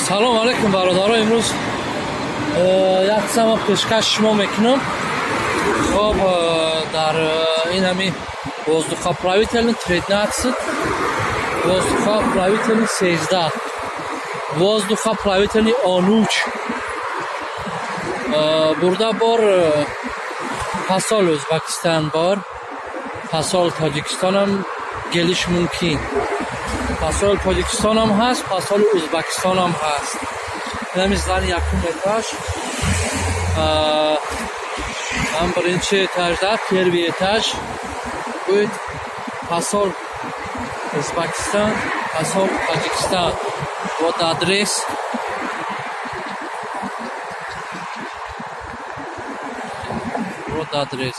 Салом алейкум, бародаро. Имрӯз як сама пешкаш шумо мекунам. Хоб, дар ин ҳами воздухоплавательный 13, воздухоплавательный 13, воздухоплавательный Онуч бурда бор, посол Ӯзбекистон бор, посол Тоҷикистонам гелиш мумкин. Посол Тоҷикистонам ҳаст, посоли Ӯзбекистонам ҳаст. Инами здани якум этаж, ҳам биринчи этажда, первый этаж будет посол Ӯзбекистон, посол Тоҷикистон. Вот адрес. Вот адрес.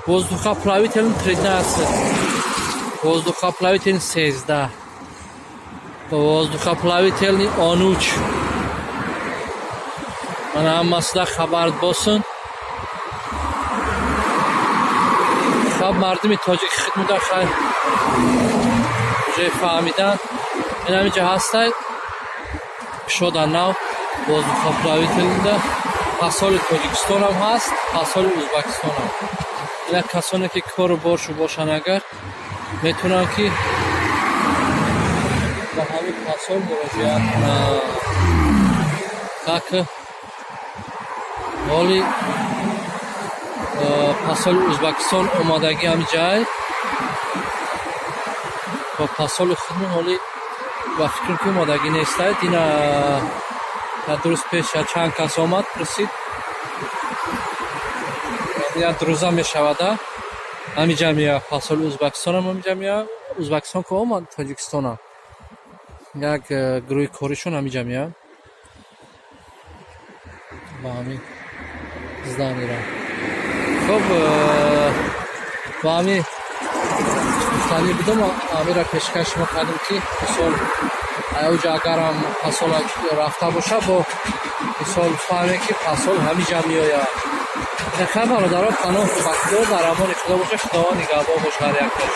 Воздухоплавательный 13, воздухоплавательный 13, воздухоплавательный Онуч. Мана, ҳамасида хабар босун. Хоб, мардуми тоҷик хидмуда хай уже фаҳмидан. Ин ҳаминҷа ҳастай, кушода нав воздухоплавательный да посоли Тоҷикистонам ҳаст, посоли Ӯзбекистонам. Ина касоне ки кору боршу бошанд, агар метавонанд, ки ба ҳамин посол муроҷиат кунанд. Так ҳоли посоли Ӯзбекистон омодагӣ ҳами ҷай ва посоли худмон ҳоли ба фикрам, ки омодагӣ нестад. Ина як рӯз пеш чанд кас омад, пурсид, як рӯза мешавада. Ҳамиҷа меяд посоли Ӯзбекистонам, ҳамиҷа меяд. Ӯзбекистон ки омад, Тоҷикистонам як гурӯҳи коришон ҳамиҷа меяд ба ҳамин здание ра. Хоб, ба ҳамин гуфтанӣ будам, ҳамира пешкаш шумо кардем, ки мисол аяуҷа агарам посол рафта боша, бо мисол фаҳмем, ки посол ҳамиҷа меояд. Хай, бародаро, паноҳ ба Худо, дар амони Худо боша, Худованд нигаҳбон боша ҳар якташ.